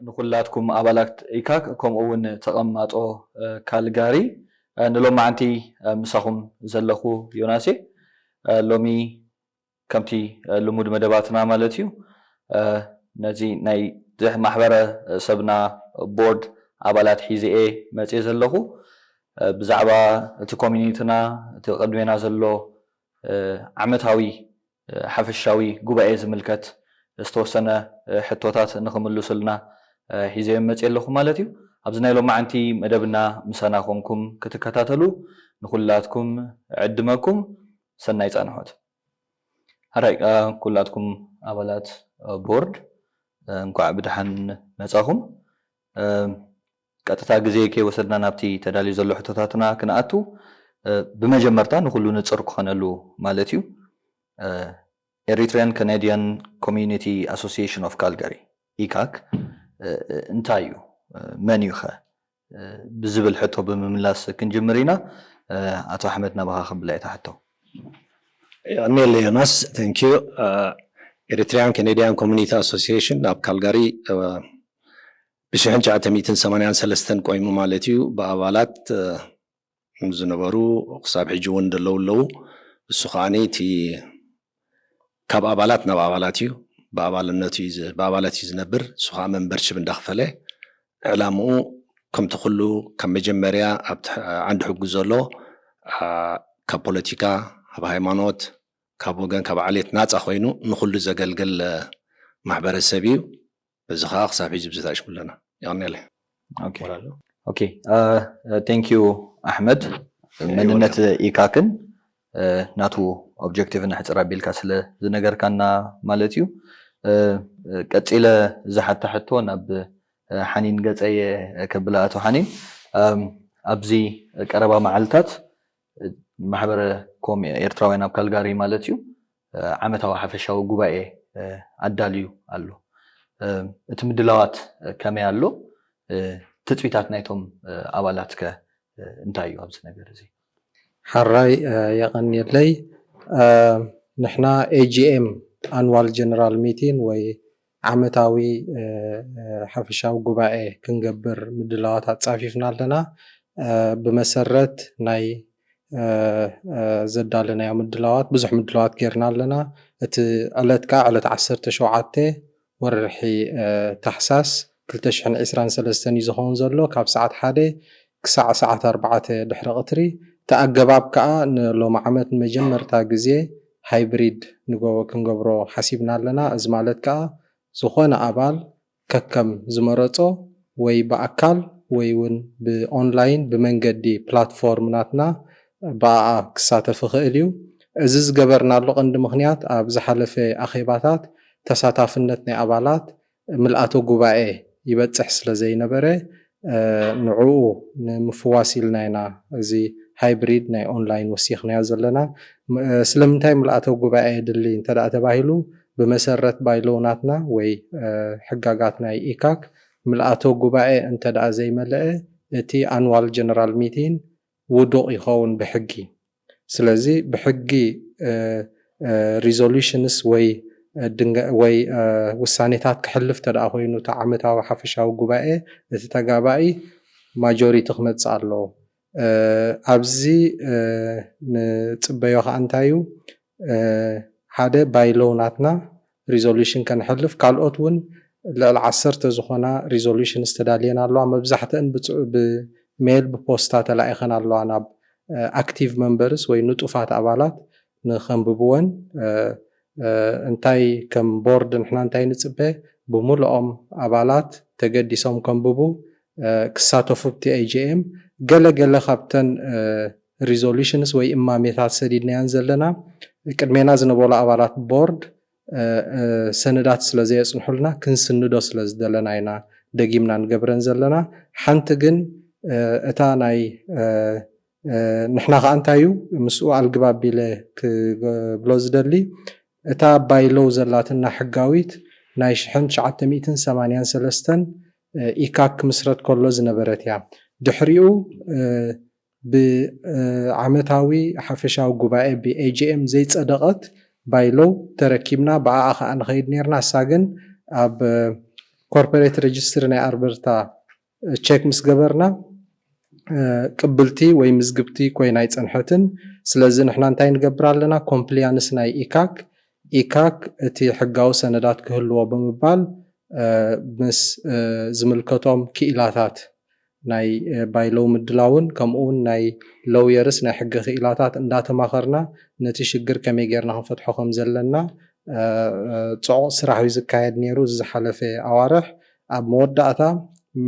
ንኹላትኩም ኣባላት ኢካክ ከምኡ እውን ተቐማጦ ካልጋሪ፣ ንሎማዓንቲ ምሳኹም ዘለኹ ዮናሴ። ሎሚ ከምቲ ልሙድ መደባትና ማለት እዩ፣ ነዚ ናይ ማሕበረሰብና ቦርድ ኣባላት ሒዘ እየ መፅየ ዘለኹ። ብዛዕባ እቲ ኮሚኒቲና፣ እቲ ቅድሜና ዘሎ ዓመታዊ ሓፈሻዊ ጉባኤ ዝምልከት ዝተወሰነ ሕቶታት ንኽምልሱልና ሒዘ እየ መፅየ ኣለኹ ማለት እዩ። ኣብዚ ናይ ሎማዓንቲ መደብና ምሳና ኮንኩም ክትከታተሉ ንኹላትኩም ዕድመኩም። ሰናይ ፃንሖት። ሕራይ ኩላትኩም ኣባላት ቦርድ እንኳዕ ብደሓን መፃኹም። ቀጥታ ግዜ ከይወሰድና ናብቲ ተዳልዩ ዘሎ ሕቶታትና ክንኣቱ፣ ብመጀመርታ ንኹሉ ንፅር ክኾነሉ ማለት እዩ፣ Eritrean Canadian Community Association of Calgary፣ ኢካክ፣ እንታይ እዩ? መን እዩ ኸ? ብዝብል ሕቶ ብምምላስ ክንጅምር ኢና። ኣቶ ኣሕመድ፣ ናባኻ ከብላ እየ እታ ሕቶ። የቐንየለ ዮናስ። Thank you። Eritrean Canadian Community Association ኣብ ካልጋሪ ብሽሕን ትሽዓተ ሚእትን ሰማንያን ሰለስተን ቆይሙ ማለት እዩ። ብኣባላት ዝነበሩ ክሳብ ሕጂ እውን ዘለዉ ኣለዉ። እሱ ከዓ እቲ ካብ ኣባላት ናብ ኣባላት እዩ፣ ብኣባልነቱ እዩ ዝ- ብኣባላት እዩ ዝነብር። እሱ ከዓ መንበርሽብ እንዳኽፈለ ዕላምኡ ከምቲ ኩሉ ካብ መጀመርያ ኣብ ትሕ- ዓንዲ ሕጉ ዘሎ ኣ፣ ካብ ፖለቲካ፣ ካብ ሃይማኖት፣ ካብ ወገን፣ ካብ ዓሌት ናፃ ኮይኑ ንኩሉ ዘገልግል እ፣ ማሕበረሰብ እዩ። በዚ ከዓ ክሳብ ሕጂ ብዚ ተኣሽሙ ኣለና። የቐንየለይ። ኦኬ፣ thank you ኣሕመድ። መንነት ኢካክን ናቱ ኦብጀክቲቭን ሕፅር ኣቢልካ ስለ ዝነገርካና ማለት እዩ። ቀፂለ ዝሓታ ሕቶ ናብ ሓኒን ገፀየ ከብላ። ኣቶ ሓኒን፣ ኣብዚ ቀረባ መዓልታት ማሕበረ ኮም ኤርትራውያን ኣብ ካልጋሪ ማለት እዩ ዓመታዊ ሓፈሻዊ ጉባኤ ኣዳልዩ ኣሎ። እቲ ምድላዋት ከመይ ኣሎ? ትፅቢታት ናይቶም ኣባላት ከ እንታይ እዩ ኣብዚ ነገር እዚ? ሓራይ የቐንየለይ። ንሕና ኤጂኤም ኣንዋል ጀነራል ሚቲን ወይ ዓመታዊ ሓፈሻዊ ጉባኤ ክንገብር ምድላዋት ኣፃፊፍና ኣለና። ብመሰረት ናይ ዘዳለናዮ ምድላዋት ብዙሕ ምድላዋት ጌርና ኣለና። እቲ ዕለት ከዓ ዕለት ዓሰርተ ሸውዓተ ወርሒ ታሕሳስ ክልተ ሽሕን ዕስራን ሰለስተን እዩ ዝኸውን ዘሎ። ካብ ሰዓት ሓደ ክሳዕ ሰዓት ኣርባዕተ ድሕሪ ቅትሪ። እቲ ኣገባብ ከዓ ንሎሚ ዓመት ንመጀመርታ ግዜ ሃይብሪድ ክንገብሮ ሓሲብና ኣለና። እዚ ማለት ከዓ ዝኾነ ኣባል ከከም ዝመረፆ ወይ ብኣካል ወይ እውን ብኦንላይን ብመንገዲ ፕላትፎርም ናትና ብኣኣ ክሳተፍ ይኽእል እዩ። እዚ ዝገበርናሉ ቀንዲ ምኽንያት ኣብ ዝሓለፈ ኣኼባታት ተሳታፍነት ናይ ኣባላት ምልኣተ ጉባኤ ይበፅሕ ስለ ዘይነበረ ንዕኡ ንምፍዋስ ኢልና ኢና እዚ ሃይብሪድ ናይ ኦንላይን ወሲኽናዮ ዘለና። ስለምንታይ ምልኣተ ጉባኤ የድሊ እንተ ተባሂሉ ብመሰረት ባይሎው ናትና ወይ ሕጋጋት ናይ ኢካክ ምልኣተ ጉባኤ እንተ ዘይመለአ እቲ ኣንዋል ጀነራል ሚቲን ውዱቕ ይኸውን ብሕጊ። ስለዚ ብሕጊ ሪዞሉሽንስ ወይ ድንጋ- ወይ ውሳኔታት ክሕልፍ ተደኣ ኮይኑ እቲ ዓመታዊ ሓፈሻዊ ጉባኤ እቲ ተጋባኢ ማጆሪቲ ክመፅእ ኣለዎ። ኣብዚ ንፅበዮ ከዓ እንታይ እዩ? ሓደ ባይሎው ናትና ሪዞሉሽን ከነሕልፍ ካልኦት እውን ልዕሊ ዓሰርተ ዝኾና ሪዞሉሽንስ ተዳልየን ኣለዋ። መብዛሕትአን ብሜል ብፖስታ ተላኢኸን ኣለዋ ናብ ኣክቲቭ መንበርስ ወይ ንጡፋት ኣባላት ንኸንብብወን። እንታይ ከም ቦርድ ንሕና እንታይ ንፅበ? ብምልኦም ኣባላት ተገዲሶም ከንብቡ ክሳተፉ ኣብቲ ኤጂኤም። ገለ ገለ ካብተን ሪዞሉሽንስ ወይ እማሜታት ሰዲድናየን ዘለና ቅድሜና ዝነበሩ ኣባላት ቦርድ ሰነዳት ስለ ዘየፅንሑልና ክንስንዶ ስለ ዝደለና ኢና ደጊምና ንገብረን ዘለና። ሓንቲ ግን እታ ናይ ንሕና ከዓ እንታይ እዩ ምስኡ ኣልግባብ ኢለ ክብሎ ዝደሊ እታ ባይሎው ዘላትና ሕጋዊት ናይ ሽሕን ትሽዓተ ሚእትን ሰማንያን ሰለስተን ኢካክ ክምስረት ከሎ ዝነበረት እያ። ድሕሪኡ ብዓመታዊ ሓፈሻዊ ጉባኤ ብኤጂኤም ዘይፀደቐት ባይሎው ተረኪብና ብኣኣ ከዓ ንኸይድ ነርና። እሳ ግን ኣብ ኮርፖሬት ሬጅስትሪ ናይ ኣርበርታ ቸክ ምስ ገበርና ቅብልቲ ወይ ምዝግብቲ ኮይና ኣይፀንሐትን። ስለዚ ንሕና እንታይ ንገብር ኣለና? ኮምፕሊያንስ ናይ ኢካክ ኢካክ እቲ ሕጋዊ ሰነዳት ክህልዎ ብምባል ምስ ዝምልከቶም ክኢላታት ናይ ባይሎው ምድላውን ከምኡውን ናይ ሎውየርስ ናይ ሕጊ ክኢላታት እንዳተማኸርና ነቲ ሽግር ከመይ ጌርና ክንፈትሖ ከም ዘለና ፅዑቕ ስራሕ እዩ ዝካየድ ነይሩ። እዚ ዝሓለፈ ኣዋርሕ ኣብ መወዳእታ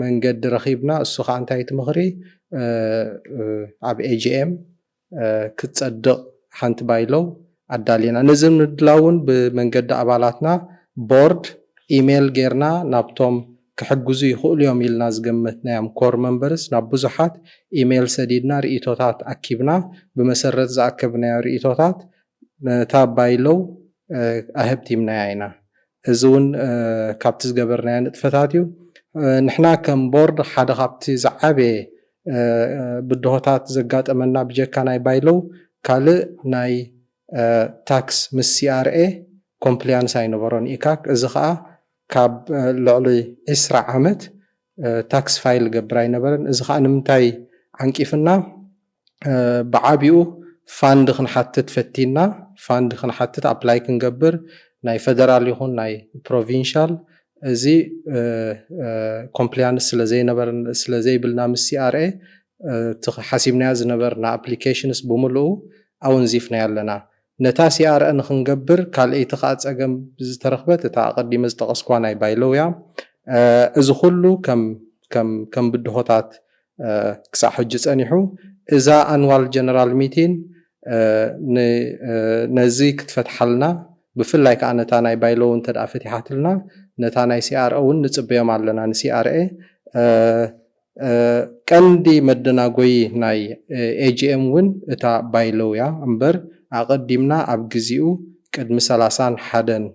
መንገዲ ረኺብና። እሱ ከዓ እንታይ እቲ ምኽሪ ኣብ ኤጂኤም ክትፀድቕ ሓንቲ ባይሎው ኣዳሊና። ነዚ ምድላው እውን ብመንገዲ ኣባላትና ቦርድ ኢሜይል ጌርና ናብቶም ክሕግዙ ይኽእሉ እዮም ኢልና ዝገመትናዮም ኮር መንበርስ ናብ ብዙሓት ኢሜይል ሰዲድና ርእይቶታት ኣኪብና። ብመሰረት ዝኣከብናዮ ርእይቶታት ነታ ባይሎው ኣህብቲምናያ ኢና። እዚ እውን ካብቲ ዝገበርናዮ ንጥፈታት እዩ። ንሕና ከም ቦርድ ሓደ ካብቲ ዝዓበየ ብድሆታት ዘጋጠመና ብጀካ ናይ ባይሎው ካልእ ናይ ታክስ ምስ ሲኣርኤ ኮምፕሊያንስ ኣይነበሮን ኢካክ። እዚ ከዓ ካብ ልዕሊ ዕስራ ዓመት ታክስ ፋይል ገብር ኣይነበረን። እዚ ከዓ ንምንታይ ዓንቂፍና? ብዓቢኡ ፋንድ ክንሓትት ፈቲና። ፋንድ ክንሓትት ኣፕላይ ክንገብር ናይ ፌደራል ይኹን ናይ ፕሮቪንሻል እዚ ኮምፕሊያንስ ስለዘይብልና ምስ ሲኣርኤ ሓሲብናዮ ዝነበርና ኣፕሊኬሽንስ ብምልኡ ኣወንዚፍናዮ ኣለና። ነታ ሲኣርኤ ንክንገብር ካልኣይቲ ከዓ ፀገም ዝተረኽበት እታ ኣቐዲመ ዝጠቐስኳ ናይ ባይሎው እያ። እዚ ኩሉ ከም ብድሆታት ክሳዕ ሕጂ ፀኒሑ። እዛ ኣንዋል ጀነራል ሚቲን ነዚ ክትፈትሓልና ብፍላይ ከዓ ነታ ናይ ባይሎው እንተ ደኣ ፈቲሓትልና ነታ ናይ ሲኣርኤ እውን ንፅበዮም ኣለና። ንሲኣርኤ ቀንዲ መደናጎዪ ናይ ኤጂኤም እውን እታ ባይሎው እያ እምበር ኣቐዲምና ኣብ ግዚኡ ቅድሚ ሰላሳን ሓደን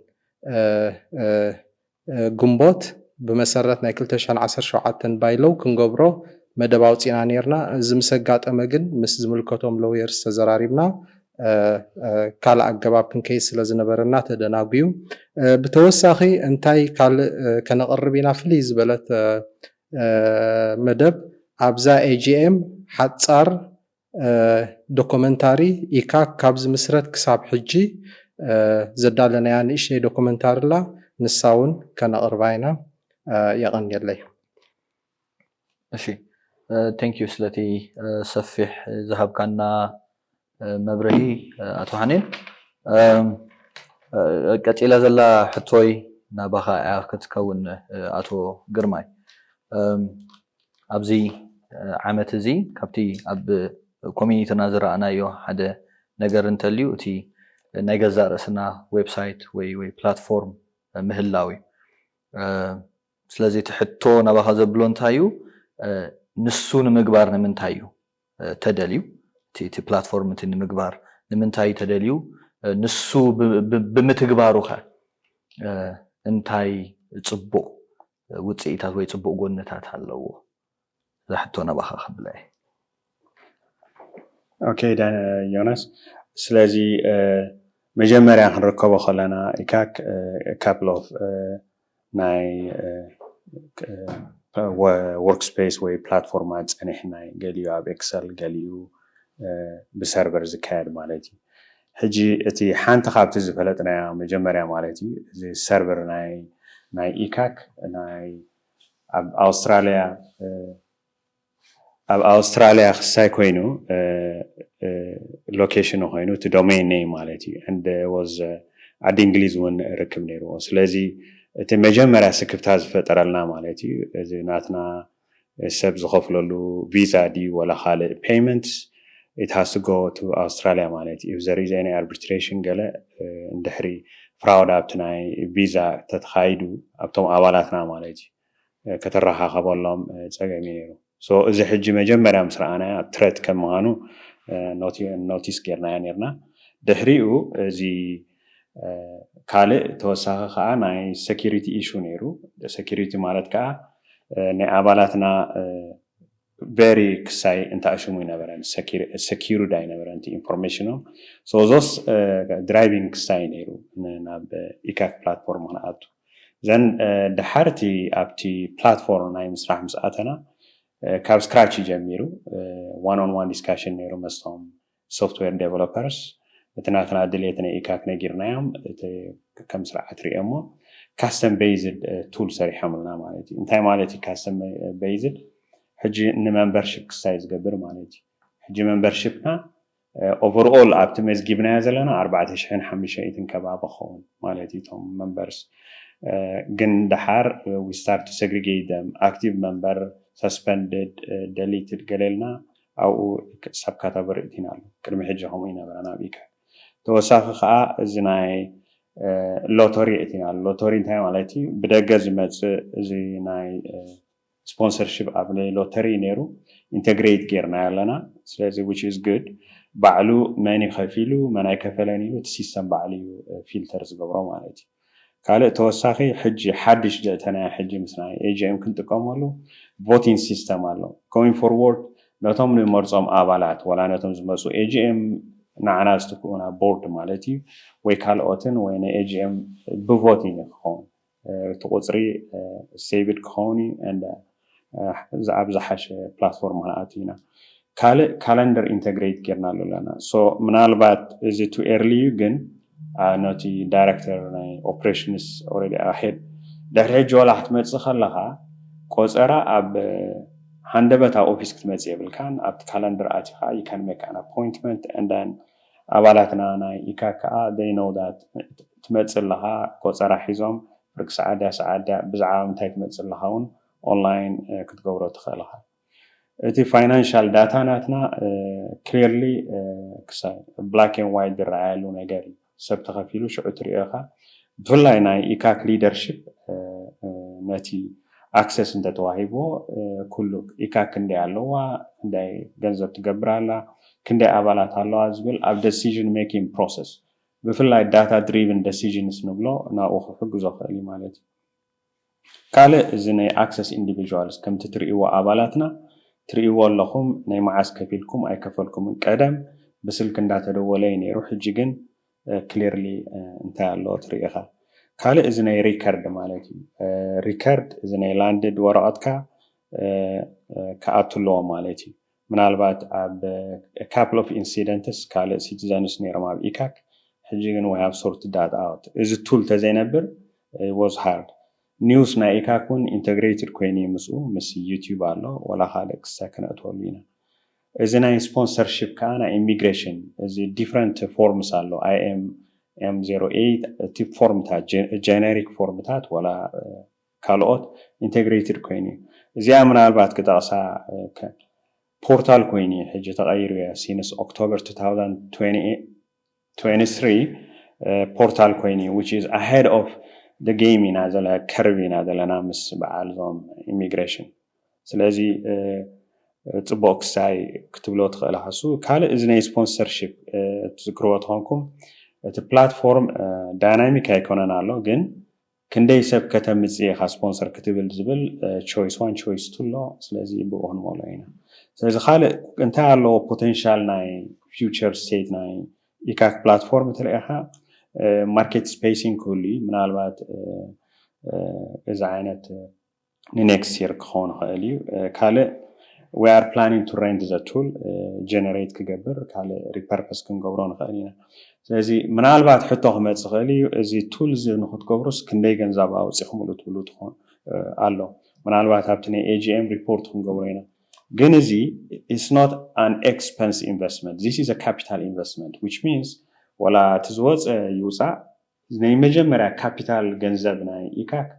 ግንቦት ብመሰረት ናይ ክልተ ሽሕን ዓሰርተ ሸውዓተን ባይሎው ክንገብሮ መደብ ኣውፂና ነርና። እዚ ምስ ኣጋጠመ ግን ምስ ዝምልከቶም ሎውየርስ ተዘራሪብና ካልእ ኣገባብ ክንከይድ ስለ ዝነበረና ተደናጉዩ። ብተወሳኺ እንታይ ካልእ ከነቕርብ ኢና? ፍልይ ዝበለት መደብ ኣብዛ ኤጂኤም ሓፃር ዶኮመንታሪ ኢካክ ካብ ዝምስረት ክሳብ ሕጂ ዘዳለናያ ንእሽተይ ዶኮመንታሪ ኣላ። ንሳ እውን ከነቕርባ ኢና። የቐንየለይ። እሺ፣ thank you ስለቲ ሰፊሕ ዝሃብካና መብርሂ ኣቶ ሓኔን። ቀፂላ ዘላ ሕቶይ ናባኻ እያ ክትከውን ኣቶ ግርማይ። ኣብዚ ዓመት እዚ ካብቲ ኣብ ኮሚኒቲና ዝረኣናዮ ሓደ ነገር እንተልዩ እቲ ናይ ገዛእ ርእስና ዌብሳይት ወይ ወይ ፕላትፎርም ምህላው እዩ። ስለዚ እቲ ሕቶ ናባኻ ዘብሎ እንታይ እዩ? ንሱ ንምግባር ንምንታይ እዩ ተደልዩ? እቲ ፕላትፎርም እቲ ንምግባር ንምንታይ እዩ ተደልዩ? ንሱ ብምትግባሩ ከ እንታይ ፅቡቕ ውፅኢታት ወይ ፅቡቕ ጎንታት ኣለዎ? እዛ ሕቶ ናባኻ ከብላ እየ። ኦኬ ዮናስ፣ ስለዚ መጀመርያ ክንርከቦ ከለና ኢካክ ካፕል ኦፍ ናይ ወርክስፔስ ወይ ፕላትፎርማት ፀኒሕና እዩ። ገሊኡ ኣብ ኤክሰል፣ ገሊኡ ብሰርቨር ዝካየድ ማለት እዩ። ሕጂ እቲ ሓንቲ ካብቲ ዝፈለጥናያ መጀመርያ ማለት እዩ፣ እዚ ሰርቨር ናይ ኢካክ ናይ ኣብ ኣውስትራልያ ኣብ ኣውስትራልያ ክሳይ ኮይኑ ሎኬሽኑ ኮይኑ እቲ ዶሜን ኔም ማለት እዩ and was ዓዲ እንግሊዝ እውን ርክብ ነይርዎ። ስለዚ እቲ መጀመርያ ስክፍታ ዝፈጠረልና ማለት እዩ፣ እዚ ናትና ሰብ ዝኸፍለሉ ቪዛ ድዩ ወላ ካልእ ፔይመንት it has to go to ኣውስትራልያ ማለት እዩ። If there is any arbitration ገለ እንድሕሪ ፍራውድ ኣብቲ ናይ ቪዛ ተተኻይዱ ኣብቶም ኣባላትና ማለት እዩ ከተረኻኸበሎም ፀገም እዩ ነይሩ። እዚ ሕጂ መጀመርያ ምስ ረኣናያ ትረት ከም ምዃኑ ኖቲስ ጌርናያ ነርና። ድሕሪኡ እዚ ካልእ ተወሳኺ ከዓ ናይ ሴኪሪቲ ኢሹ ነይሩ። ሴኪሪቲ ማለት ከዓ ናይ ኣባላትና ቨሪ ክሳይ እንተኣሽሙ ይነበረን፣ ሰኪሩድ ኣይነበረን እቲ ኢንፎርሜሽኖም። ዞስ ድራይቪንግ ክሳይ ነይሩ ናብ ኢካክ ፕላትፎርም ክንኣቱ። ዘን ድሓርቲ ኣብቲ ፕላትፎርም ናይ ምስራሕ ምስ ኣተና ካብ scratch ጀሚሩ one on one discussion ነይሩ መስቶም software developers። እቲ ናትና ድሌት ናይ ኢካክ ነጊርናዮም። እቲ ከም ስርዓት ሪኦሞ custom based tool ሰሪሖምልና ማለት እዩ። እንታይ ማለት እዩ custom based? ሕጂ ንመምበርሽፕ ክሳይ ዝገብር ማለት እዩ። ሕጂ መምበርሽፕና overall ኣብቲ መዝጊብናዮ ዘለና ኣርባዕተ ሽሕን ሓሙሽተ ሚእትን ከባቢ ክኸውን ማለት እዩ። እቶም members ግን ድሓር we start to segregate them, active member፣ suspended፣ deleted ገለልና ኣብኡ sub category እቲና ኣሎ። ቅድሚ ሕጂ ከምኡ ይነበረ ናብ ኢካ። ተወሳኺ ከዓ እዚ ናይ ሎተሪ እቲና ኣሎ። ሎተሪ እንታይ ማለት እዩ? ብደገ ዝመፅእ እዚ ናይ ስፖንሰርሽፕ ኣብ ናይ ሎተሪ ነይሩ ኢንተግሬት ጌርና ኣለና። ስለዚ which is good። ባዕሉ መን ከፊሉ መን ኣይከፈለን ኢሉ እቲ ሲስተም ባዕሉ እዩ ፊልተር ዝገብሮ ማለት እዩ። ካልእ ተወሳኺ ሕጂ ሓድሽ ዘእተናዮ ሕጂ ምስ ናይ ኤጂኤም ክንጥቀመሉ ቮቲንግ ሲስተም ኣሎ። Going forward ነቶም ንመርጾም ኣባላት ወላ ነቶም ዝመፁ ኤጂኤም ንዓና ዝትክኡና ቦርድ ማለት እዩ ወይ ካልኦትን ወይ ናይ ኤጂኤም ብቮቲንግ ክኸውን እቲ ቁፅሪ saved ክኸውን እዩ። ኣብ ዝሓሸ ፕላትፎርም ክንኣቱ ኢና። ካልእ ካለንደር ኢንተግሬት ጌርናሉ ኣለና። ምናልባት እዚ too early እዩ፣ ግን ነቲ ዳይሬክተር ናይ ኦፕሬሽንስ already ahead ድሕሪ ሕጂ ዋላ ክትመፅእ ከለኻ ቆፀራ ኣብ ሃንደበት ኣብ ኦፊስ ክትመፅእ የብልካን። ኣብቲ ካለንደር ኣቲኻ you can make an appointment and then ኣባላትና ናይ ኢካ ከዓ they know that ትመፅእ ኣለኻ ቆፀራ ሒዞም ፍርቂ ሰዓት ድያ ሰዓት ድያ ብዛዕባ ምንታይ ትመፅእ ኣለኻ እውን ኦንላይን ክትገብሮ ትኽእል ኢኻ። እቲ ፋይናንሻል ዳታ ናትና ክሊርሊ ክሳይ ብላክ ኤን ዋይት ዝረኣየሉ ነገር እዩ። ሰብ ተኸፊሉ ሽዑ ትሪኦ ኢኻ። ብፍላይ ናይ ኢካክ ሊደርሽፕ ነቲ ኣክሰስ እንተተዋሂብዎ ኩሉ ኢካክ ክንደይ ኣለዋ፣ ክንደይ ገንዘብ ትገብር ኣላ፣ ክንደይ ኣባላት ኣለዋ ዝብል ኣብ decision making process ብፍላይ ዳታ ድሪቭን ደሲዥንስ ንብሎ ናብኡ ክሕግዞ ክእል እዩ ማለት እዩ። ካልእ እዚ ናይ ኣክሰስ ኢንዲቪዥዋልስ ከምቲ ትርእይዎ ኣባላትና ትርእይዎ ኣለኹም ናይ መዓስ ከፊልኩም ኣይከፈልኩምን ቀደም ብስልክ እንዳተደወለ እዩ ነይሩ ሕጂ ግን ክሊርሊ እንታይ ኣሎ ትርኢ ኢኻ። ካልእ እዚ ናይ ሪከርድ ማለት እዩ። ሪከርድ እዚ ናይ ላንድድ ወረቐትካ ክኣቱ ኣለዎ ማለት እዩ። ምናልባት ኣብ couple of incidents ካልእ ሲቲዘንስ ነይሮም ኣብ ኢካክ ሕጂ ግን we have sorted that out። እዚ ቱል ተዘይነብር was hard። ኒውስ ናይ ኢካክ እውን ኢንተግሬትድ ኮይኑ እዩ ምስኡ ምስ ዩቲዩብ ኣሎ ወላ ካልእ ክሳይ ክነእትወሉ ኢና። እዚ ናይ ስፖንሰርሺፕ ከዓ ናይ ኢሚግሬሽን እዚ ዲፍረንት ፎርምስ ኣሎ። ኣይ ኤም ኤም ዜሮ ኤይት እቲ ፎርምታት ጀነሪክ ፎርምታት ወላ ካልኦት ኢንተግሬትድ ኮይኑ እዩ። እዚኣ ምናልባት ክጠቕሳ ፖርታል ኮይኑ እዩ ሕጂ ተቐይሩ እያ ሲንስ ኦክቶበር twenty three ፖርታል ኮይኑ እዩ which is ahead of the game ኢና ዘለ ከርብ ኢና ዘለና ምስ በዓል ዞም ኢሚግሬሽን። ስለዚ ፅቡቅ ክሳይ ክትብሎ ትኽእል ሃሱ። ካልእ እዚ ናይ ስፖንሰርሺፕ ትዝክርዎ ተኾንኩም እቲ ፕላትፎርም ዳይናሚክ ኣይኮነን ኣሎ ግን ክንደይ ሰብ ከተምፅእ ኢኻ ስፖንሰር ክትብል ዝብል ቾይስ ዋን ቾይስ ቱ ኣሎ። ስለዚ ብኡ ክንመሎ ኢና። ስለዚ ካልእ እንታይ ኣለዎ ፖቴንሻል ናይ ፊውቸር ስቴት ናይ ኢካክ ፕላትፎርም ተለኢኻ ማርኬት ስፔሲንግ ክህሉ እዩ። ምናልባት እዚ ዓይነት ንኔክስት የር ክኸውን ይኽእል እዩ። ካልእ we are planning to rent the tool ጀነሬት ክገብር ካልእ ሪፐርፐስ ክንገብሮ ንኽእል ኢና። ስለዚ ምናልባት ሕቶ ክመፅእ ይኽእል እዩ እዚ ቱል እዚ ንክትገብሩስ ክንደይ ገንዘብ ኣውፂኹምሉ ትብሉ ትኾን ኣሎ። ምናልባት ኣብቲ ናይ ኤጂኤም ሪፖርት ክንገብሮ ኢና። ግን እዚ it's not an expense investment, this is a capital investment which means ወላ እቲ ዝወፀ ይውፃእ ናይ መጀመርያ ካፒታል ገንዘብ ናይ ኢካክ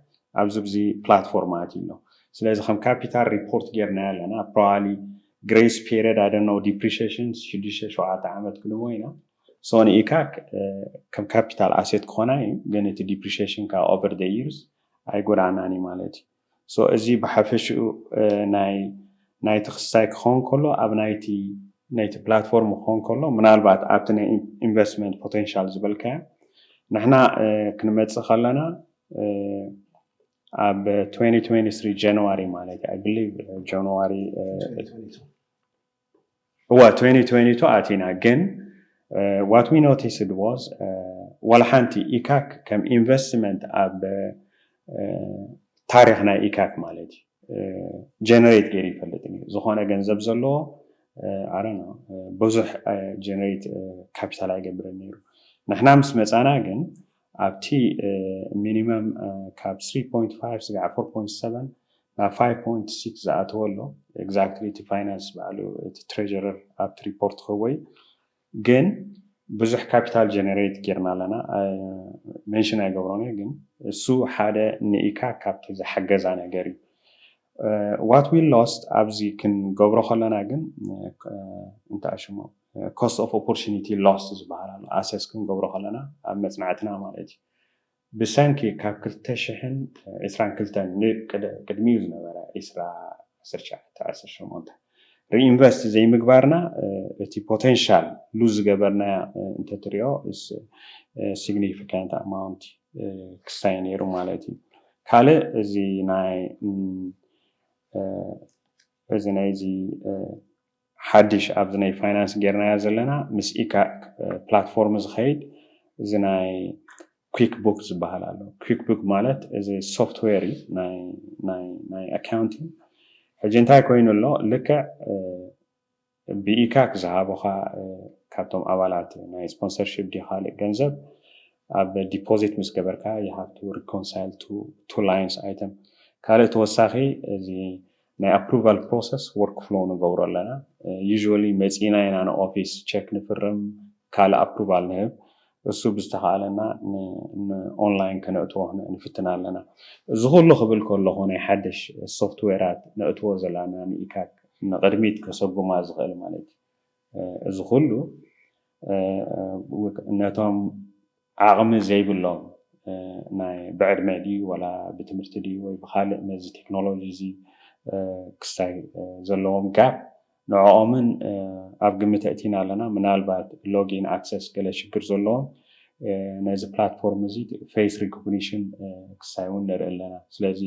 ኣብዚ ግዜ ፕላትፎርም ኣትዩ ኣሎ። ስለዚ ከም ካፒታል ሪፖርት ጌርና ኣለና ፕሮባብሊ ግሬስ ፔሪድ ኣደነው ዲፕሪሽሽን ሽዱሽተ ሸውዓተ ዓመት ክንቦ ኢና። ሶ ንኢካክ ከም ካፒታል ኣሴት ክኾና እዩ ግን እቲ ዲፕሪሽሽን ካብ ኦቨር ደ ይርስ ኣይጎዳእናን እዩ ማለት እዩ። ሶ እዚ ብሓፈሽኡ ናይ ናይቲ ክስታይ ክኸውን ከሎ ኣብ ናይቲ ናይቲ ፕላትፎርም ክኸውን ከሎ ምናልባት ኣብቲ ናይ ኢንቨስትመንት ፖቴንሻል ዝበልካዮ ንሕና ክንመፅእ ከለና ኣብ twenty twenty three ጃንዋሪ ማለት እዩ I believe ጃንዋሪ እዋ twenty twenty two ኣቲና ግን what we noticed was ዋላ ሓንቲ ኢካክ ከም ኢንቨስትመንት ኣብ ታሪክ ናይ ኢካክ ማለት እዩ። ጀነሬት ገይሩ ይፈልጥ እዩ። ዝኾነ ገንዘብ ዘለዎ ኣረኖ ብዙሕ ጀነሬት ካፒታል ኣይገብርን ነይሩ። ንሕና ምስ መፃና ግን ኣብቲ ሚኒመም ካብ ስሪ ፖይንት ፋይቭ ስጋዕ ፎር ፖይንት ሰቨን ናብ ፋይቭ ፖይንት ሲክስ ዝኣተወ ኣሎ። ኤግዛክትሊ እቲ ፋይናንስ ባዕሉ እቲ ትሬጀረር ኣብቲ ሪፖርት ክህቦ እዩ። ግን ብዙሕ ካፒታል ጀነሬት ጌርና ኣለና። ሜንሽን ኣይገብሮን እየ፣ ግን እሱ ሓደ ንኢካ ካብቲ ዝሓገዛ ነገር እዩ። What we lost ኣብዚ ክንገብሮ ከለና ግን እንታይ ሽሙ ኮስት ኦፍ ኦፖርቹኒቲ ሎስት ዝበሃል ኣሎ። ኣሰስ ክንገብሮ ከለና ኣብ መፅናዕትና ማለት እዩ። ብሰንኪ ካብ ክልተ ሽሕን ዕስራን ክልተን ቅድሚኡ ዝነበረ ዕስራ ዓሰርተ ትሽዓተ ዓሰርተ ሸሞንተ ሪኢንቨስት ዘይምግባርና እቲ ፖቴንሻል ሉዝ ዝገበርና እንተትሪኦ ሲግኒፊካንት ኣማውንት ክሳይ ነይሩ ማለት እዩ። ካልእ እዚ ናይ እዚ ናይዚ ሓድሽ ኣብዚ ናይ ፋይናንስ ጌርናዮ ዘለና ምስ ኢካ ፕላትፎርም ዝኸይድ እዚ ናይ ኩክ ቡክ ዝበሃል ኣሎ። ኩክ ቡክ ማለት እዚ ሶፍትዌር እዩ ናይ ኣካውንቲንግ። ሕጂ እንታይ ኮይኑ ኣሎ? ልክዕ ብኢካክ ዝሃቡኻ ካብቶም ኣባላት ናይ ስፖንሰርሺፕ ዲ ካልእ ገንዘብ ኣብ ዲፖዚት ምስ ገበርካ you have to reconcile to two lines item። ካልእ ተወሳኺ እዚ ናይ ኣፕሩቫል ፕሮሰስ ወርክ ፍሎው ንገብሮ ኣለና። ዩዥዋሊ መፂና ኢና ንኦፊስ ቸክ ንፍርም፣ ካልእ ኣፕሩቫል ንህብ። እሱ ብዝተኻእለና ንኦንላይን ከነእትዎ ንፍትና ኣለና። እዚ ኩሉ ክብል ከለኹ ናይ ሓደሽ ሶፍትዌራት ነእትዎ ዘለና ንኢካክ ንቕድሚት ከሰጉማ ዝኽእል ማለት እዩ። እዚ ኩሉ ነቶም ዓቕሚ ዘይብሎም ናይ ብዕድመ ድዩ ወላ ብትምህርቲ ድዩ ወይ ብካልእ ነዚ ቴክኖሎጂ እዚ ክስታይ ዘለዎም ጋፕ ንዕኦምን ኣብ ግምት ኣእቲና ኣለና። ምናልባት ሎጊን ኣክሰስ ገለ ሽግር ዘለዎም ነዚ ፕላትፎርም እዚ ፌስ ሪኮግኒሽን ክስታይ እውን ንርኢ ኣለና። ስለዚ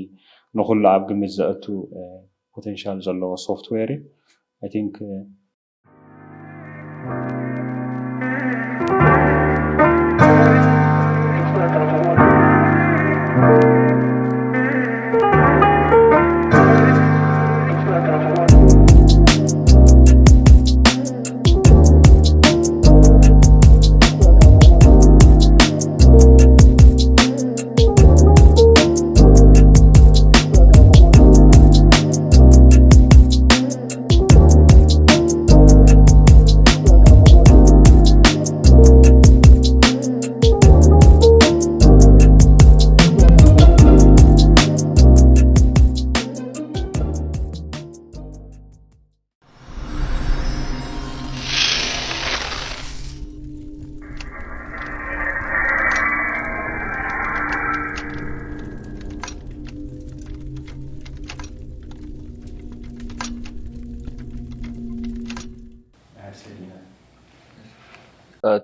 ንኩሉ ኣብ ግምት ዘእቱ ፖቴንሻል ዘለዎ ሶፍትዌር እዩ። I think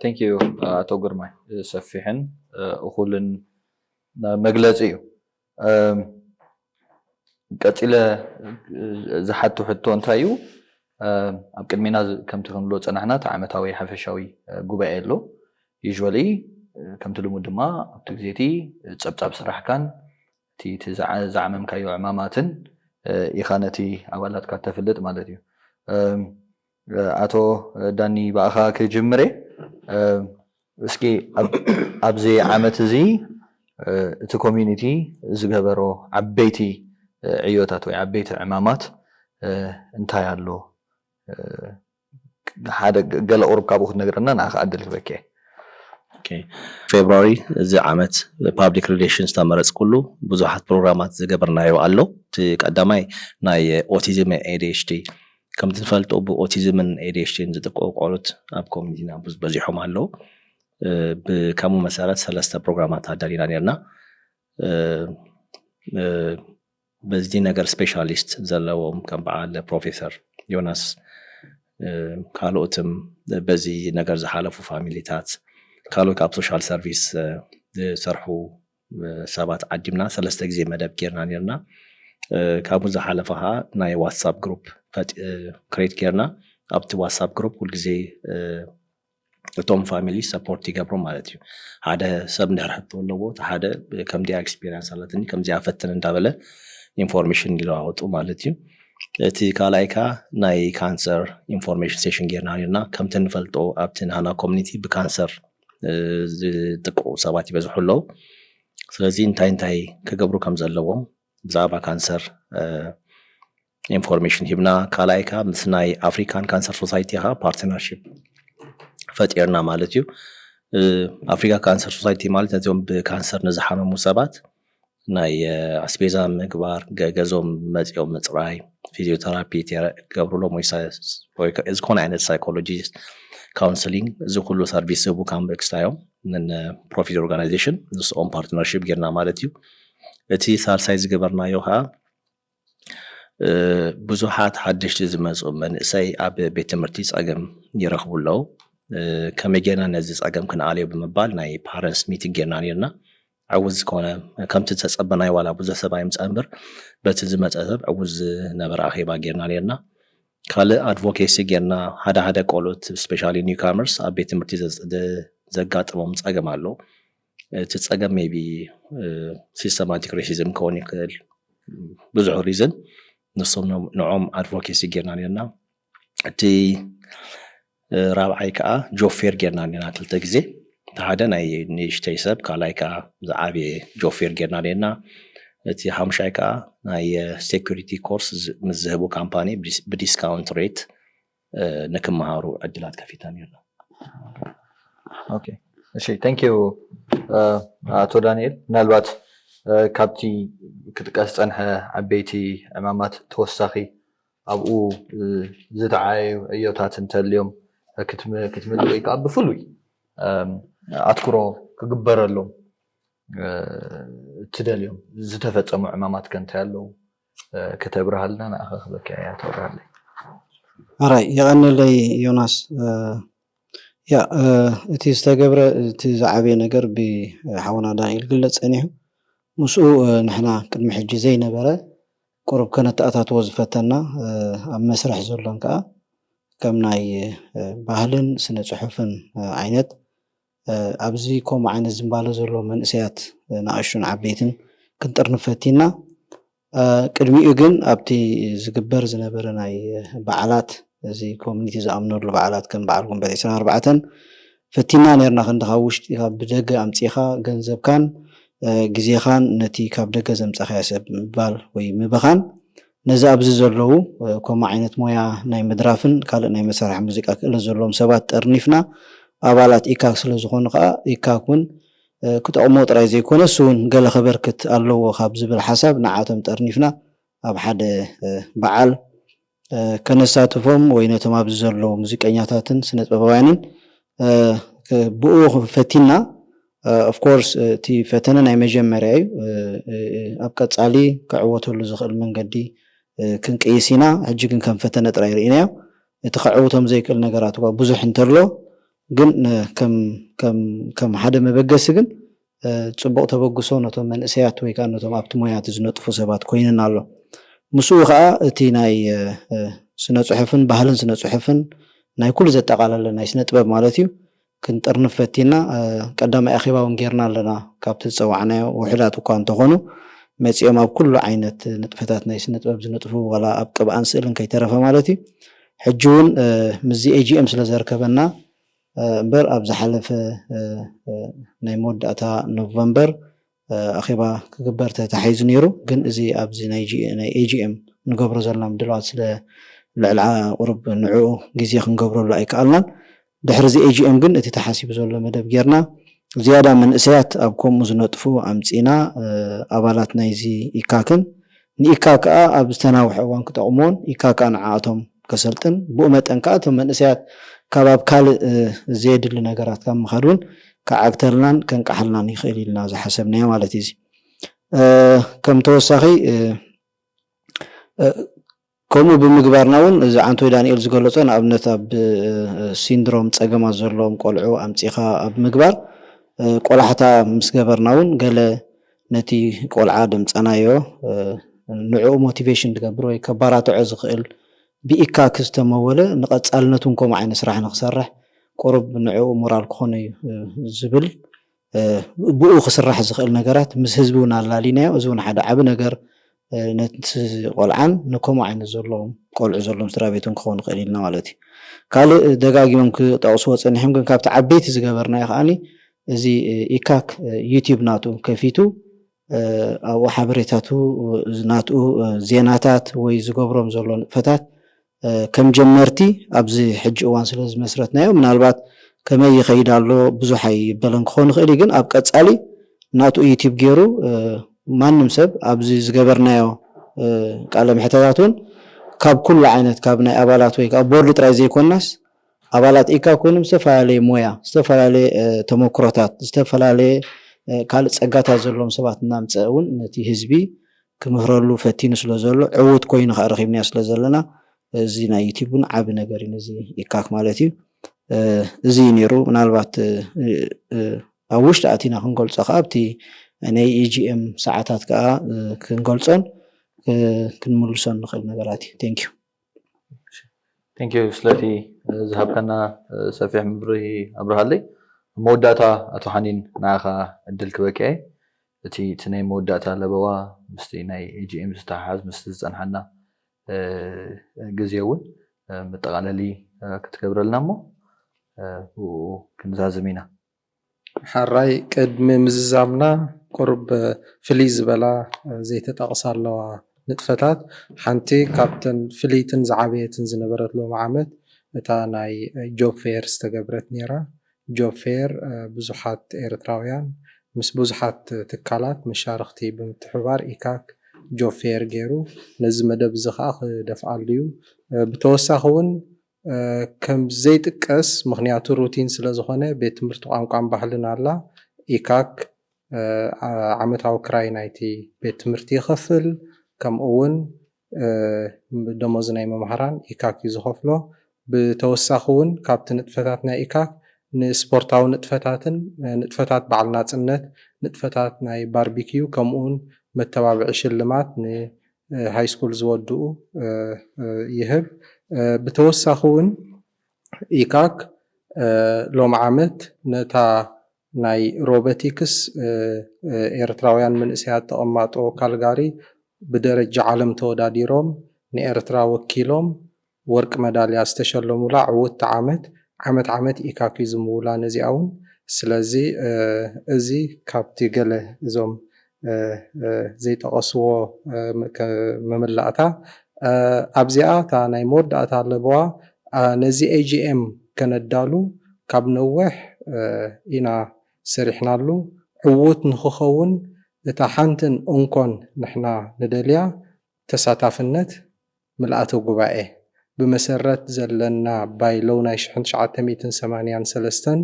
Thank you ኣቶ ግርማይ፣ ሰፊሕን እኹልን መግለፂ እዩ። ቀፂለ ዝሓቱ ሕቶ እንታይ እዩ? ኣብ ቅድሜና ከምቲ ክንብሎ ፀናሕና እቲ ዓመታዊ ሓፈሻዊ ጉባኤ ኣሎ። ዩዥዋሊ ከምቲ ልሙድ ድማ ኣብቲ ግዜ እቲ ፀብፃብ ስራሕካን እቲ ዝዓመምካዮ ዕማማትን ኢኻ ነቲ ኣባላትካ ተፍልጥ ማለት እዩ። ኣቶ ዳኒ ብኣኻ ክጅምር እየ። እስኪ ኣብዚ ዓመት እዚ እቲ ኮሚኒቲ ዝገበሮ ዓበይቲ ዕዮታት ወይ ዓበይቲ ዕማማት እንታይ ኣሎ? ሓደ ገለ ቁሩብ ካብኡ ክትነግረና ንኣኻ ዕድል ክበኪ። ፌብሩዋሪ እዚ ዓመት ፓብሊክ ሪሌሽንስ ተመረፅኩሉ ብዙሓት ፕሮግራማት ዝገበርናዮ ኣሎ። እቲ ቀዳማይ ናይ ኦቲዝም ኤዲኤችዲ ከምቲ ንፈልጦ ብኦቲዝምን ኤዲኤችዲን ዝጥቀቁ ቆሉት ኣብ ኮሚኒቲና ብዙ በዚሖም ኣለዉ። ብከምኡ መሰረት ሰለስተ ፕሮግራማት ኣዳሊና ነርና። በዚ ነገር ስፔሻሊስት ዘለዎም ከም በዓል ፕሮፌሰር ዮናስ ካልኦትም በዚ ነገር ዝሓለፉ ፋሚሊታት ካልኦት ካብ ሶሻል ሰርቪስ ዝሰርሑ ሰባት ዓዲምና ሰለስተ ግዜ መደብ ጌርና ነርና። ካብኡ ዝሓለፈ ከዓ ናይ ዋትሳፕ ግሩፕ ክሬት ጌርና ኣብቲ ዋትሳፕ ግሩፕ ኩልግዜ እቶም ፋሚሊ ሰፖርት ይገብሩ ማለት እዩ። ሓደ ሰብ እንድሕር ሕቶ ኣለዎ፣ እቲ ሓደ ከምዚኣ ኤክስፒሪንስ ኣለትኒ፣ ከምዚኣ ፈትን እንዳበለ ኢንፎርሜሽን ይለዋወጡ ማለት እዩ። እቲ ካልኣይ ከኣ ናይ ካንሰር ኢንፎርሜሽን ሴሽን ጌርና ነርና። ከምቲ ንፈልጦ ኣብቲ ናህና ኮሚኒቲ ብካንሰር ዝጥቅዑ ሰባት ይበዝሑ ኣለዉ። ስለዚ እንታይ እንታይ ክገብሩ ከም ዘለዎም ብዛዕባ ካንሰር ኢንፎርሜሽን ሂብና። ካልኣይ ከኣ ምስ ናይ ኣፍሪካን ካንሰር ሶሳይቲ ከኣ ፓርትነርሽፕ ፈጢርና ማለት እዩ። ኣፍሪካ ካንሰር ሶሳይቲ ማለት ነዚኦም ብካንሰር ንዝሓመሙ ሰባት ናይ ኣስቤዛ ምግባር፣ ገገዞም መፂኦም ምፅራይ፣ ፊዚዮተራፒ ገብሩሎም ወይ ዝኾነ ዓይነት ሳይኮሎጂስት፣ ካውንስሊንግ፣ እዚ ኩሉ ሰርቪስ ዝህቡ ካምፕ ኤክስትራ እዮም። ፕሮፊት ኦርጋናይዜሽን ንስኦም ፓርትነርሽፕ ጌርና ማለት እዩ። እቲ ሳልሳይ ዝገበርናዮ ከዓ ብዙሓት ሓደሽቲ ዝመፁ መንእሰይ ኣብ ቤት ትምህርቲ ፀገም ይረኽቡ ኣለዉ። ከመይ ጌርና ነዚ ፀገም ክንኣልዮ ብምባል ናይ ፓረንትስ ሚቲንግ ጌርና ነርና። ዕውት ዝኾነ ከምቲ ዝተፀበናይ ዋላ ብዙሕ ሰብ ኣይምፃ እምበር በቲ ዝመፀ ሰብ ዕውት ዝነበረ ኣኼባ ጌርና ነርና። ካልእ ኣድቮኬሲ ጌርና ሓደ ሓደ ቆልኡት ስፔሻሊ ኒውካመርስ ኣብ ቤት ትምህርቲ ዘጋጥሞም ፀገም ኣሎ። እቲ ፀገም ሜቢ ሲስተማቲክ ሬሲዝም ክኸውን ይኽእል፣ ብዙሕ ሪዝን ንሶም ንዖም ኣድቮኬሲ ጌርና ነርና። እቲ ራብዓይ ከዓ ጆፌር ጌርና ነርና ክልተ ግዜ። እቲ ሓደ ናይ ንእሽተይ ሰብ፣ ካልኣይ ከዓ ዝዓበየ ጆፌር ጌርና ነርና። እቲ ሓሙሻይ ከዓ ናይ ሴኩሪቲ ኮርስ ምስ ዝህቡ ካምፓኒ ብዲስካውንት ሬት ንክመሃሩ ዕድላት ከፊትና ነርና። ኦኬ፣ እሺ፣ thank you ኣቶ ዳንኤል። ምናልባት ካብቲ ክጥቀስ ዝፀንሐ ዓበይቲ ዕማማት ተወሳኺ ኣብኡ ዝተዓየዩ ዕዮታት እንተልዮም ክትምልእ ወይ ከዓ ብፍሉይ ኣትኩሮ ክግበረሎም እትደልዮም ዝተፈፀሙ ዕማማት ከ እንታይ ኣለዉ ከተብርሃልና ንኣኻ ክህበካ እያ ተብርሃለይ። ኣራይ የቐንለይ ዮናስ። ያ እቲ ዝተገብረ እቲ ዝዓበየ ነገር ብሓውና ዳንኤል ግለፅ ፀኒሑ። ምስኡ ንሕና ቅድሚ ሕጂ ዘይነበረ ቁሩብ ከነተኣታትዎ ዝፈተና ኣብ መስርሕ ዘሎን ከዓ ከም ናይ ባህልን ስነ ፅሑፍን ዓይነት ኣብዚ ከምኡ ዓይነት ዝንባለ ዘሎ መንእሰያት ንኣሽቱን ዓበይትን ክንጥርንፍ ፈቲና። ቅድሚኡ ግን ኣብቲ ዝግበር ዝነበረ ናይ በዓላት እዚ ኮሚኒቲ ዝኣምነሉ በዓላት ከም በዓል ጉንበት ዕስራን ኣርባዕተን ፈቲና ነርና። ክንዲ ካብ ውሽጢ ካብ ብደገ ኣምፂኻ ገንዘብካን ግዜኻን ነቲ ካብ ደገ ዘምፀኻዮ ሰብ ምባል ወይ ምብኻን ነዚ ኣብዚ ዘለዉ ከምኡ ዓይነት ሞያ ናይ ምድራፍን ካልእ ናይ መሳርሒ ሙዚቃ ክእለት ዘለዎም ሰባት ጠርኒፍና ኣባላት ኢካክ ስለ ዝኾኑ ከዓ ኢካክ እውን ክጠቕሞ ጥራይ ዘይኮነ እሱ እውን ገለ ከበርክት ኣለዎ ካብ ዝብል ሓሳብ ንዓቶም ጠርኒፍና ኣብ ሓደ በዓል ከነሳትፎም ወይ ነቶም ኣብዚ ዘለዉ ሙዚቀኛታትን ስነጥበባውያንን ብኡ ፈቲና። ኦፍኮርስ እቲ ፈተነ ናይ መጀመርያ እዩ። ኣብ ቀፃሊ ክዕወተሉ ዝኽእል መንገዲ ክንቅይስ ኢና። ሕጂ ግን ከም ፈተነ ጥራይ ርኢናዮ። እቲ ከዕውቶም ዘይክእል ነገራት እኳ ብዙሕ እንተሎ ግን ከም ሓደ መበገሲ ግን ፅቡቕ ተበግሶ ነቶም መንእሰያት ወይ ከዓ ነቶም ኣብቲ ሞያ እቲ ዝነጥፉ ሰባት ኮይንና ኣሎ። ምስኡ ከዓ እቲ ናይ ስነ ፅሑፍን ባህልን ስነ ፅሑፍን ናይ ኩሉ ዘጠቓለለ ናይ ስነ ጥበብ ማለት እዩ ክንጥርንፍ ፈቲና። ቀዳማይ ኣኼባ እውን ጌርና ኣለና። ካብቲ ዝፀዋዕናዮ ውሑዳት እኳ እንተኾኑ መፂኦም ኣብ ኩሉ ዓይነት ንጥፈታት ናይ ስነ ጥበብ ዝነጥፉ ዋላ ኣብ ቅብኣን ስእልን ከይተረፈ ማለት እዩ። ሕጂ እውን ምስዚ ኤጂኤም ስለ ዘርከበና እምበር ኣብ ዝሓለፈ ናይ መወዳእታ ኖቨምበር ኣኼባ ክግበር ተታሒዙ ነይሩ። ግን እዚ ኣብዚ ናይ ኤጂኤም ንገብሮ ዘለና ምድላዋት ስለ ልዕሊ ቁሩብ ንዕኡ ግዜ ክንገብረሉ ኣይከኣልናን። ድሕሪ እዚ ኤጂኤም ግን እቲ ተሓሲቡ ዘሎ መደብ ጌርና ዝያዳ መንእሰያት ኣብ ከምኡ ዝነጥፉ ኣምፂና ኣባላት ናይዚ ኢካክን ንኢካ ከዓ ኣብ ዝተናውሐ እዋን ክጠቕምዎን ኢካ ከዓ ንዓኣቶም ከሰልጥን ብኡ መጠን ከዓ እቶም መንእሰያት ካብ ኣብ ካልእ ዘየድሊ ነገራት ካብ ምኻድ እውን ክዓግተልናን ከንቃሓልናን ይኽእል ኢልና ዝሓሰብናዮ ማለት እዩ። ከም ተወሳኺ ከምኡ ብምግባርና እውን እዚ ዓንቶይ ዳንኤል ዝገለፆ ንኣብነት ኣብ ሲንድሮም ፀገማት ዘለዎም ቆልዑ ኣምፂኻ ኣብ ምግባር ቆላሕታ ምስ ገበርና እውን ገለ ነቲ ቆልዓ ደምፀናዮ ንዕኡ ሞቲቬሽን ዝገብር ወይ ከባራትዖ ዝኽእል ብኢካክ ዝተመወለ ንቐፃልነት እውን ከምኡ ዓይነት ስራሕ ንክሰርሕ ቁሩብ ንዕኡ ሞራል ክኾኖ እዩ ዝብል ብኡ ክስራሕ ዝኽእል ነገራት ምስ ህዝቢ እውን ኣላሊናዮ። እዚ እውን ሓደ ዓቢ ነገር ነቲ ቆልዓን ንከምኡ ዓይነት ዘለዎም ቆልዑ ዘለዎም ስድራ ቤትን ክኸውን ይኽእል ኢልና ማለት እዩ። ካልእ ደጋጊሞም ክጠቕስዎ ጸኒሖም ግን ካብቲ ዓበይቲ ዝገበርናዮ ከዓኒ እዚ ኢካክ ዩቲብ ናቱ ከፊቱ ኣብኡ ሓበሬታቱ ናትኡ ዜናታት ወይ ዝገብሮም ዘሎ ንጥፈታት ከም ጀመርቲ ኣብዚ ሕጂ እዋን ስለ ዝመስረትናዮ ምናልባት ከመይ ይኸይድ ኣሎ ብዙሕ ኣይበለን ክኾን ይኽእል እዩ ግን ኣብ ቀጻሊ ናቱ ዩቲብ ገይሩ ማንም ሰብ ኣብዚ ዝገበርናዮ ቃለ ምሕተታት እውን ካብ ኩሉ ዓይነት ካብ ናይ ኣባላት ወይ ካብ ቦርድ ጥራይ ዘይኮናስ ኣባላት ኢካ ኮይኖም ዝተፈላለየ ሞያ ዝተፈላለየ ተመክሮታት ዝተፈላለየ ካልእ ጸጋታት ዘለዎም ሰባት እናምፀ እውን ነቲ ህዝቢ ክምህረሉ ፈቲኑ ስለ ዘሎ ዕዉት ኮይኑ ከዓ ረኺብናዮ ስለ ዘለና እዚ ናይ ዩቲብ እውን ዓቢ ነገር እዩ ነዚ ኢካክ ማለት እዩ። እዚ እዩ ነይሩ ምናልባት ኣብ ውሽጢ ኣቲና ክንገልጾ ከዓ ኣብቲ ናይ ኢጂኤም ሰዓታት ከዓ ክንገልጾን ክንምልሶን ንኽእል ነገራት እዩ። Thank you። Thank you ስለቲ ዝሃብካና ሰፊሕ ምብርሂ ኣብርሃለይ። መወዳእታ ኣቶ ሓኒን ንዓኻ እድል ክበቅዐ እቲ እቲ ናይ መወዳእታ ለበዋ ምስቲ ናይ ኤጂኤም ዝተሓሓዝ ምስቲ ዝፀንሓና ግዜ እውን መጠቓለሊ ክትገብረልና እሞ ብኡ ክንዛዝም ኢና። ሓራይ ቅድሚ ምዝዛምና ቁሩብ ፍልይ ዝበላ ዘይተጠቕሳ ኣለዋ ንጥፈታት። ሓንቲ ካብተን ፍልይትን ዝዓበየትን ዝነበረት ሎሚ ዓመት እታ ናይ ጆብ ፌር ዝተገብረት ነይራ። ጆብ ፌር ብዙሓት ኤርትራውያን ምስ ብዙሓት ትካላት መሻርኽቲ ብምትሕብባር ኢካክ ጆብ ፌር ገይሩ ነዚ መደብ እዚ ከዓ ክደፍኣሉ እዩ። ብተወሳኺ እውን ከም ዘይጥቀስ ምኽንያቱ ሩቲን ስለ ዝኾነ ቤት ትምህርቲ ቋንቋን ባህልን ኣላ ኢካክ ዓመታዊ ክራይ ናይቲ ቤት ትምህርቲ ይኸፍል ከምኡ እውን ደሞዝ ናይ መምሃራን ኢካክ እዩ ዝኸፍሎ ብተወሳኺ እውን ካብቲ ንጥፈታት ናይ ኢካክ ንስፖርታዊ ንጥፈታትን ንጥፈታት በዓል ናፅነት ንጥፈታት ናይ ባርቢኪዩ ከምኡ እውን መተባብዒ ሽልማት ን ሃይስኩል ዝወድኡ ይህብ። ብተወሳኺ እውን ኢካክ ሎም ዓመት ነታ ናይ ሮቦቲክስ ኤርትራውያን መንእሰያት ተቐማጦ ካልጋሪ ብደረጃ ዓለም ተወዳዲሮም ንኤርትራ ወኪሎም ወርቂ መዳልያ ዝተሸለሙላ ዕውቲ ዓመት ዓመት ዓመት ኢካክ እዩ ዝምውላ ነዚኣ እውን ስለዚ እዚ ካብቲ ገለ እዞም ዘይጠቐስዎ መመላእታ ኣብዚኣ እታ ናይ መወዳእታ ኣለበዋ ነዚ ኤጂኤም ከነዳሉ ካብ ነዊሕ ኢና ሰሪሕናሉ ዕዉት ንክኸውን እታ ሓንትን እንኮን ንሕና ንደልያ ተሳታፍነት ምልኣተ ጉባኤ ብመሰረት ዘለና ባይሎው ናይ ሽሕን ትሽዓተ ሚእትን ሰማንያን ሰለስተን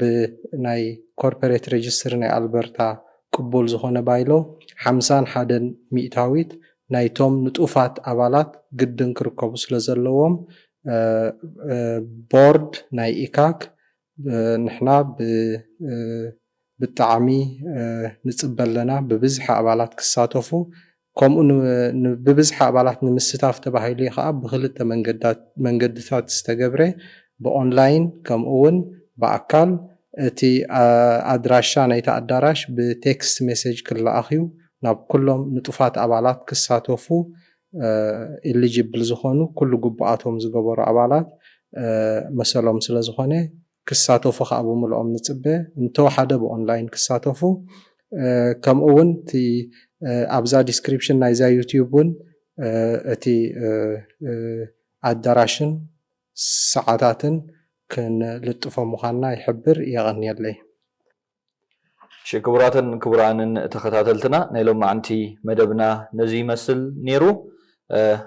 ብናይ ኮርፖሬት ሬጅስትሪ ናይ ኣልበርታ ቅቡል ዝኾነ ባይሎ ሓምሳን ሓደን ሚእታዊት ናይቶም ንጡፋት ኣባላት ግድን ክርከቡ ስለ ዘለዎም ቦርድ ናይ ኢካክ ንሕና ብጣዕሚ ንፅበ ኣለና ብብዝሒ ኣባላት ክሳተፉ ከምኡ ብብዝሒ ኣባላት ንምስታፍ ተባሂሉ ከዓ ብክልተ መንገድታት ዝተገብረ ብኦንላይን ከምኡ እውን ብኣካል እቲ ኣድራሻ ናይቲ ኣዳራሽ ብቴክስት ሜሴጅ ክለኣኽ እዩ ናብ ኩሎም ንጡፋት ኣባላት ክሳተፉ ኢሊጅብል ዝኾኑ ኩሉ ግቡኣቶም ዝገበሩ ኣባላት መሰሎም ስለዝኾነ ክሳተፉ ከዓ ብምልኦም ንፅበ እንተወሓደ ብኦንላይን ክሳተፉ ከምኡ እውን እቲ ኣብዛ ዲስክሪፕሽን ናይዛ ዩቲዩብ እውን እቲ ኣዳራሽን ሰዓታትን ክንልጥፎ ምዃንና ይሕብር የቐንየለይ ክቡራትን ክቡራንን ተኸታተልትና ናይ ሎማዓንቲ መደብና ነዚ ይመስል ነይሩ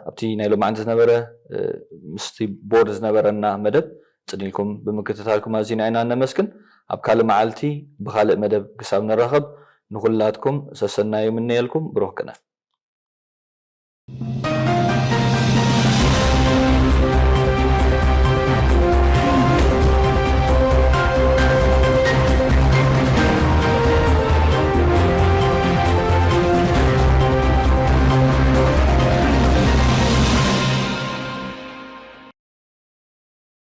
ኣብቲ ናይ ሎማዓንቲ ዝነበረ ምስቲ ቦርድ ዝነበረና መደብ ፅኒልኩም ብምክትታልኩም ኣዚና ኢና ነመስግን ኣብ ካልእ መዓልቲ ብካልእ መደብ ክሳብ ንራኸብ ንኩላትኩም ሰሰናዩ ምነየልኩም ብሩክ ቅነ